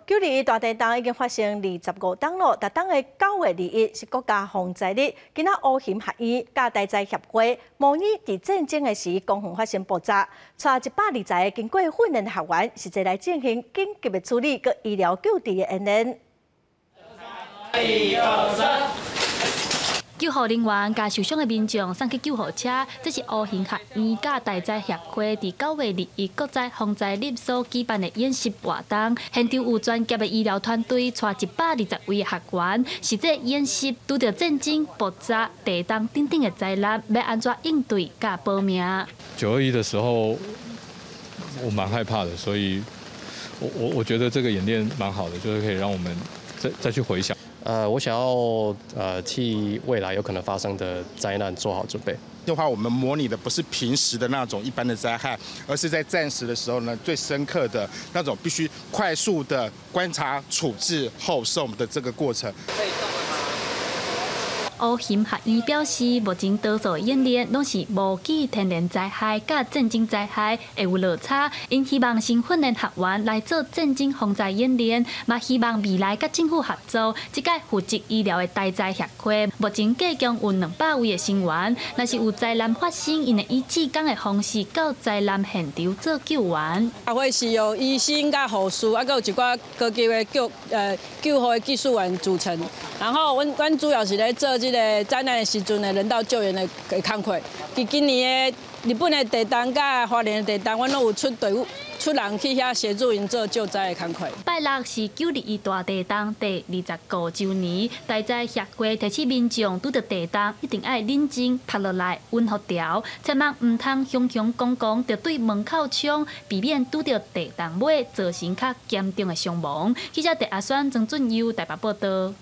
9.21大地震已經發生25冬咯，逐冬的9月21是國家防災日。今仔烏熊學院佮大災協會模擬佇戰爭的時，公園發生爆炸，帶120個經過訓練的學員，實際來進行緊急的處理佮醫療救治的演練。一二三。救護人員共受傷的民眾送去救護車，這是烏熊學院佮大災協會佇9月21國際防災日所舉辦的演習活動。現場有專業的醫療團隊，帶120位學員，實際演習拄著戰爭、爆炸、地動等等的災難，欲按怎應對佮保命。 9.21的時候，我蠻害怕的，所以我覺得這個演練蠻好的，就是可以讓我們再去回想。我想要替未來有可能發生的災難做好準備。的話，我們模擬的不是平時的那種一般的災害，而是在戰時的時候呢，最深刻的那種必須快速的觀察、處置、後送的這個過程。烏熊學院表示，目前多數演練攏是模擬天然災害佮戰爭災害會有落差，𪜶希望先訓練學員來做戰爭防災演練，嘛希望未來佮政府合作，這屆負責醫療的大災協會，目前計共有200位的成員，若是有災難發生，𪜶會以志工的方式到災難現場做救援。協會是由醫生佮護士，啊，閣有一寡高級的救護的技術員組成。然後，阮主要是咧做這個災難的時陣的人道救援的工課。佇今年的日本的地動佮花蓮的地動，阮攏有出隊伍、出人去遐協助𪜶做救災的工課。拜六是九二一大地動第25周年，大災協會提醒民眾，拄著地動一定愛冷靜，趴落來穩予調，千萬毋通雄雄剛剛就對門口衝，避免拄著地動尾造成較嚴重的傷亡。記者鄭阿選、曾俊優台北報道。